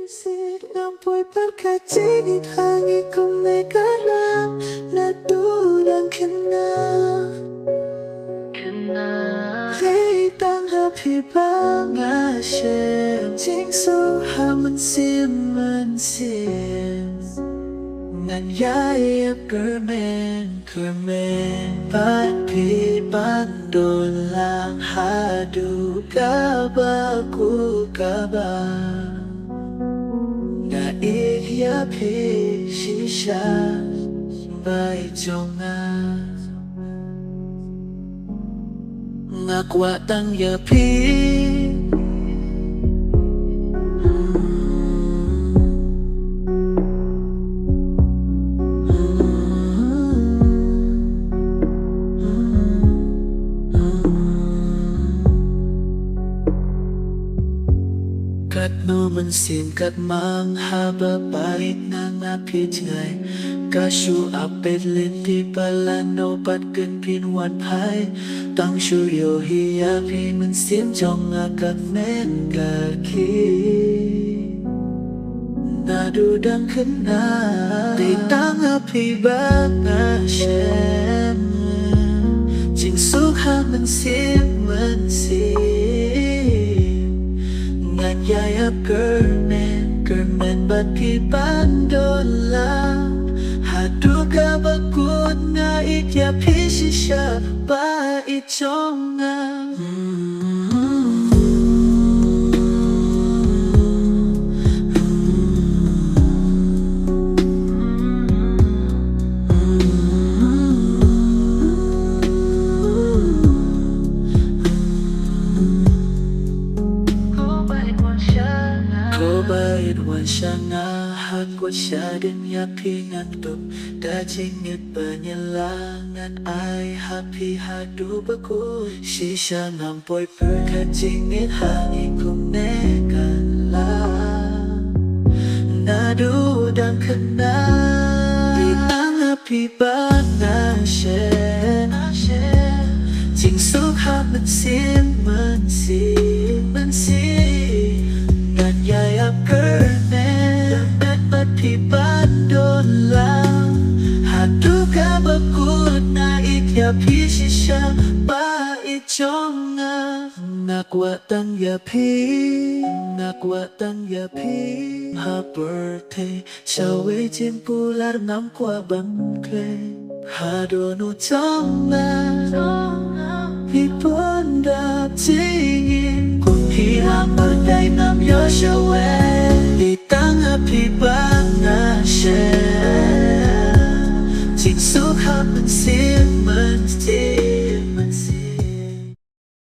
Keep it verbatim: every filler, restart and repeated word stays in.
Sik ngam poi pyrkhat jingit ha ngi kumne ka ram, naduh dang khynnah. Dei tang ha phi ba nga shem, jingsuk ha mynsiem mynsiem. Ngan ïai ïap kyrmen kyrmen bad phi ban don lang haduh kaba kut kaba nga ïeit ïa phi shisha, bai jong nga. Nga kwah tang ïa phi. Katno mynsiem kat mang haba pait na nga phi jngai. Ka shu ap peit lynti palat no pat kin phin wan phai. Tang shu ïohi ïa phi mynsiem jong nga ka men ka ki. Naduh dang khynnah dei tang ha phi ba nga shem. Jingsuk ha mynsiem mynsiem. Ngan ïai ïap kyrmen kyrmen bad phi ban don lang haduh kaba kut, nga ïeit ïa phi shisha, ba ïeit jong nga. Ko ba ïeit wan sha nga ha kut shadien ïa phi ngan tup da jingngeit ba ngi la ngan ai ha phi haduh ba kut. Shisha ngam poi pyrkhat jingit ha ngi kumne kan la. Naduh dang khynnah dei tang ha phi ba nga shem. Jingsuk ha mynsiem mynsiem mynsiem. Ngan ïai ïap kyrmen kyrmen bad phi ban don lang haduh kaba kut, nga ïeit ïa phi shisha, ba ïeit jong nga. Nga kwah tang ïa phi, nga kwah tang ïa phi. Ha pyrthei shawei jingkular ngam kwah ban klet. Ha dohnud jong nga phi pyndonkam jingim. Kum phi ha pyrthei